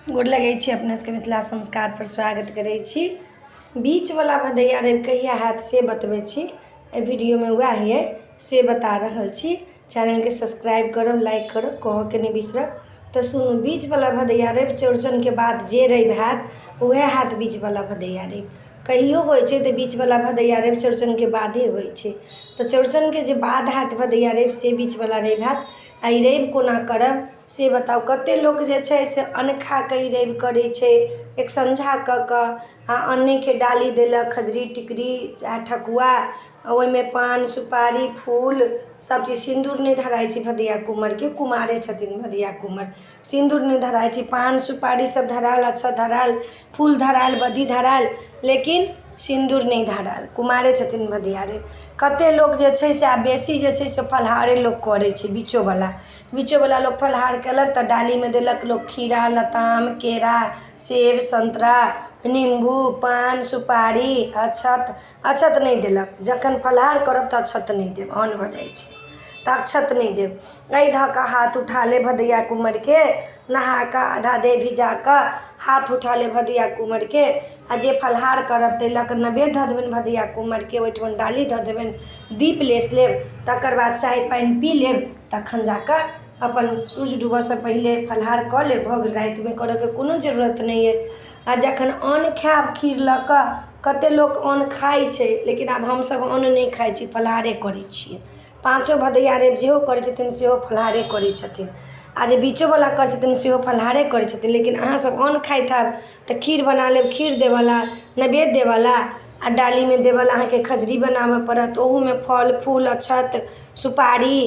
गोर लगै छी अपने सबके मिथिला संस्कारपर स्वागत करै छी। बीचवला भदैया रवि कहिया हैत से बतबै छी। एहि वीडियोमे वएह अइ से बता रहल छी। चैनलके सब्सक्राइब करब, लाइक करब, कहऽके नहि बिसरब। तऽ सुनू, बीचवला भदैया रवि चौरचनके बाद जे रवि हैत वएह हैत बीचवला भदैया रवि। कहियो होइ छै तऽ बीचवला भदैया रवि चौरचनके बादे होइ छै। तऽ चौरचनके जे बाद हैत भदैया रवि से बीचवला रवि हैत। आ ई रवि कोना करब से बताउ। कतेक लोक जे छै से अन्न खा कऽ ई रवि करै छै, एकसंझा कऽ कऽ, आ अन्नेके डाली देलक, खजरी टिकरी चाहे ठकुआ, ओहिमे पान सुपारी फूल सभचीज। सिन्दूर नहि धराइ छै भदैया कुमरके, कुमारे छथिन भदैया कुमर, सिन्दूर नहि धराइ छै। पान सुपारी सभ धरायल, अक्षत धरायल, फूल धरायल, बद्धी धरायल, लेकिन सिन्दूर नहि धरायल, कुमारे छथिन भदैया रे। कतेक लोक जे छै से आब बेसी जे छै से फलाहारे लोक करै छै। बीचोवला बीचोवला लोक फलाहार कयलक तऽ डालीमे देलक लोक खीरा, लताम, केरा, सेब, संतरा, निम्बू, पान सुपारी, अक्षत। अक्षत नहि देलक। जखन फलाहार करब तऽ अक्षत नहि देब, अन्न भऽ जाइ छै तऽ अक्षत नहि देब। एहि धऽ कऽ हाथ उठा लेब भदैया कुमरके, नहा कऽ आधा देह भिजा कऽ हाथ उठा लेब भदैया कुमरके। आ जे फलाहार करब ताहि लऽ कऽ नैवेद्य धऽ देबनि भदैया कुमरके, ओहिठमन डाली धऽ देबनि, दीप लेसि लेब, तकर बाद चाय पानि पी लेब, तखन जा कऽ अपन सूर्य डूबयसँ पहिले फलाहार कऽ लेब, भऽ गेल। रातिमे करयके कोनो जरूरत नहि अइ। आ जखन अन्न खायब खीर लऽ कऽ, कतेक लोक अन्न खाइ छै, लेकिन आब हमसभ अन्न नहि खाइ छी, फलाहारे करै छियै। पाँचो भदैया रवि जेहो करै छथिन सेहो फलाहारे करै छथिन, आ जे बीचोवला करै छथिन सेहो फलाहारे करै छथिन। लेकिन अहाँसभ अन्न खाइत हैब तऽ खीर बना लेब, खीर देबयवला, नैवेद्य देबयवला आ डालीमे देबयवला अहाँके खजरी बनाबय पड़त। ओहूमे फल फूल अक्षत सुपारी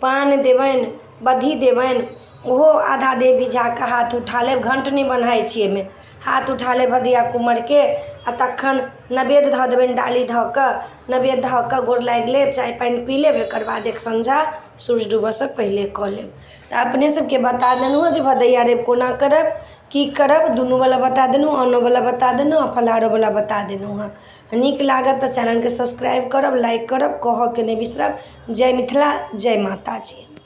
पान देबनि, बद्धी देबनि। ओहो आधा देह भिजा कऽ हाथ उठा लेब, घण्ट नहि बन्हाइ छै एहिमे। हाथ उठा लेब भदैया कुमरके आ तखन नैवेद्य धऽ देबनि। डाली धऽ कऽ, नैवेद्य धऽ कऽ गोर लागि लेब, चाय पानि पी लेब। एकर बाद एकसंझा सूर्य डूबयसँ पहिले कऽ लेब। तऽ अपने सभके बता देलहुँ हँ जे भदैया रवि कोना करब, की करब। दुनूवला बता देलहुँ, अन्नोवला बता देलहुँ आ फलाहारोवला बता देलहुँ हँ। नीक लागत तऽ चैनलके सब्सक्राइब करब, लाइक करब, कहऽके नहि बिसरब। जय मिथिला, जय माताजी।